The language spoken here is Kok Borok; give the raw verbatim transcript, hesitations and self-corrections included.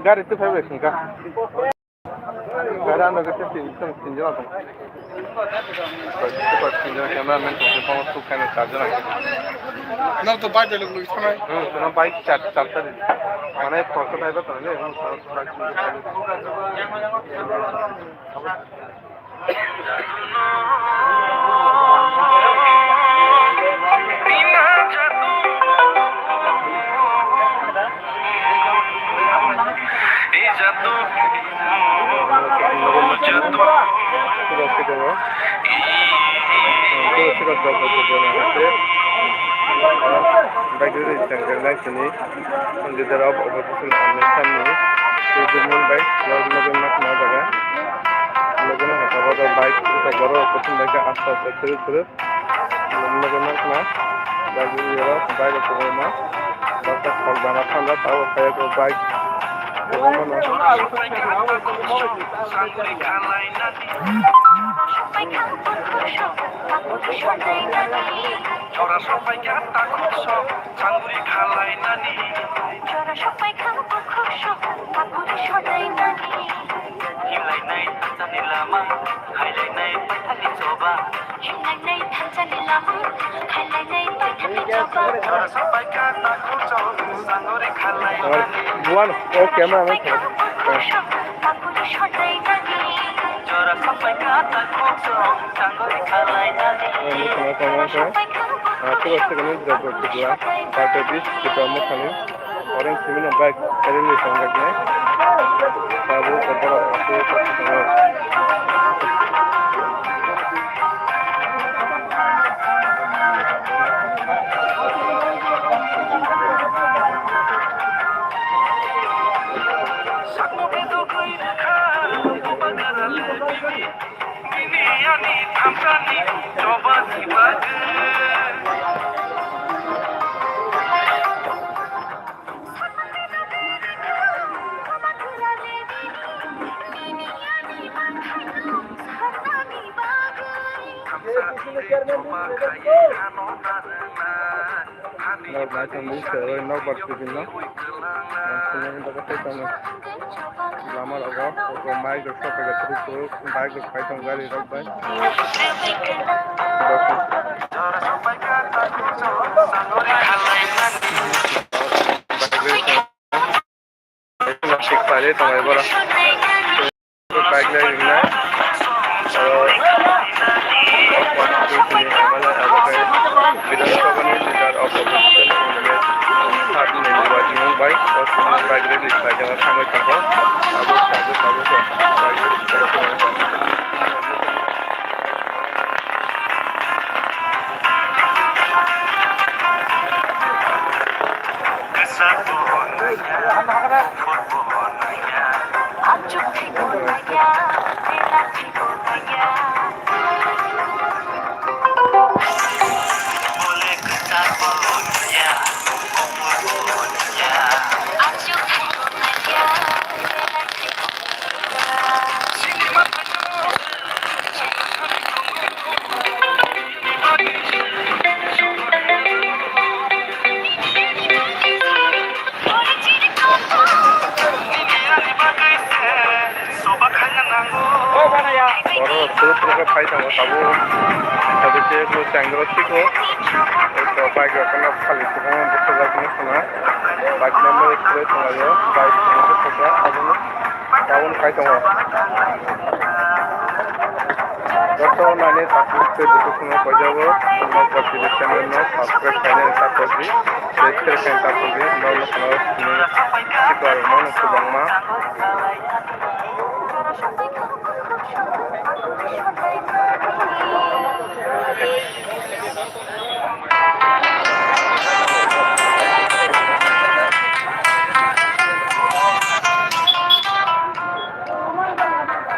Gari tu phai bai sungka. Gari ano kete tin, tin, tin jona tong. Super tin jona cameraman tong, tong, tong, khaina char jona. No to bike le lugui thanai. Hmm, no bike char, char tari. Mane photo dai ba tong le, hmm, bike tin jona. Bike rwi tongkha nai sini. Leader of opposition Amit Shah ni, Tribal bai, Lord Nobel Nath Najaga. Nobel Nath Najaga bike, ito borok, kuchum bai khe asta asta, kwrwi kwrwi. Nobel Nath Najaga, bike rok kwbangma. Basta khol dana thanla, tabo khaye ko bike kwbangma no. Jora sopai kha takhuk sok, changuri khalainani. Jora sopai kha takhuk sok, changuri khalainani. Himlainai thansani lama, hailainai paithani choba. Himlainai thansani lama, hailainai paithani choba. Jora sopai kha takhuk sok, changuri khalainani. Buan, o camera man. Party office Tripura Mothani orange simi no bike rally tongjaknai. Tabuk borok aswk. Nok nai tong di se oi nok bar sibin no. Ang sini ni baga tei tong. Lama rogo auto bike rok sok bai through through bike rok phai tong gari rok bai. Bike rok. Bike lai ringnai. Oro, o constitution ni M L A abo khe Bidhan Sabha ni leader of opposition M L A third ni Nirbachan bai o bike rally khlai jagao thangwi thangkha. Abo tabuk tabuk khe bike rally khlai jagao. Oro thuru thuru khe phai tongo tabuk. Tabuk khe bo chengro thwiko. Eko bike rok no phali kwbangma bwsajak nw khwna. Bike number kwrwi tongo, bike kwrwi tongo abono. Tabuk khai tongo. Joto nani takhuk tei bukhuk no koijago, no poti channel no subscribe khainani ta poti, tei share khainani ta poti, no no kono sini sikla rok no kwbangma.